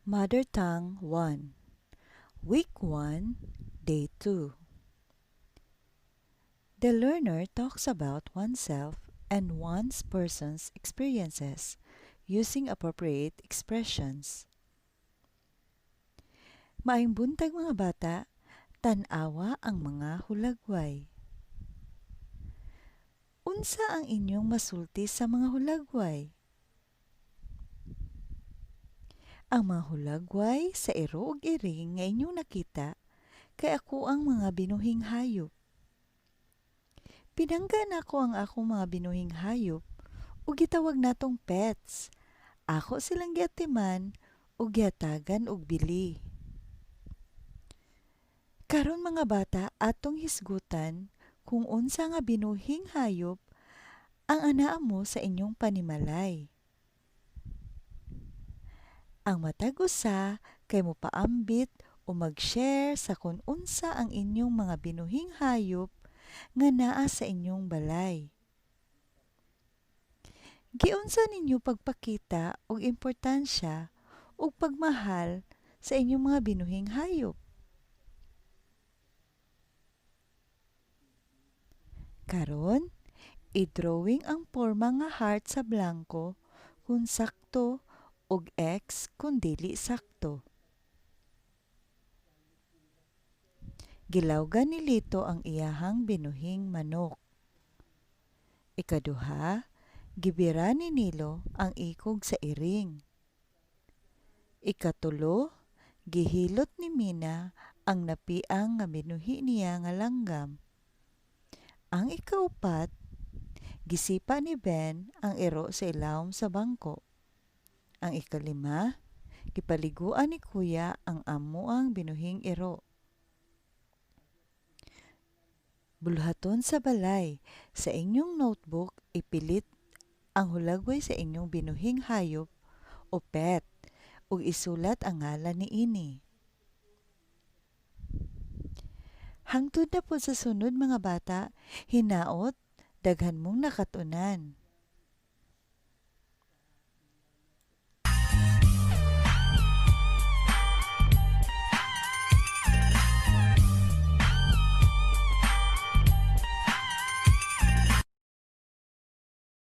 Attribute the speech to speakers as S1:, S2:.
S1: Mother Tongue 1, Week 1, Day 2. The learner talks about oneself and one's person's experiences using appropriate expressions. Maayong buntag, mga bata, tan-awa ang mga hulagway. Unsa ang inyong masulti sa mga hulagway? Ang mga hulagway sa iro ug iring nga inyong nakita kay akoang mga binuhing hayop. Pinangga nako ang akong mga binuhing hayop ug gitawag natong pets. Ako silang giatiman ug gihatagan og bili. Karon, mga bata, atong hisgutan kung unsa nga binuhing hayop ang anaa mo sa inyong panimalay. Ang matag usa kay mopaambit o mag-share sa kung unsa ang inyong mga binuhing hayop nga naa sa inyong balay. Giunsa ninyo pagpakita og importansya ug pagmahal sa inyong mga binuhing hayop? Karon, i-drawing ang porma nga heart sa blangko kung sakto ug X kung dili sakto. Gilawgan ni Lito ang iyahang binuhing manok. Ikaduha, gibira ni Nilo ang ikog sa iring. Ikatulo, gihilot ni Mina ang napiang nga binuhi niya nga langgam. Ang ikaupat, gisipa ni Ben ang iro sa ilawom sa bangko. Ang ikalima, gipaliguan ni Kuya ang amuang binuhing iro. Buluhaton sa balay, sa inyong notebook, ipilit ang hulagway sa inyong binuhing hayop o pet ug isulat ang ngalan niini. Hangtod na pod sa sunod, mga bata, hinaot daghan mong nakat-unan.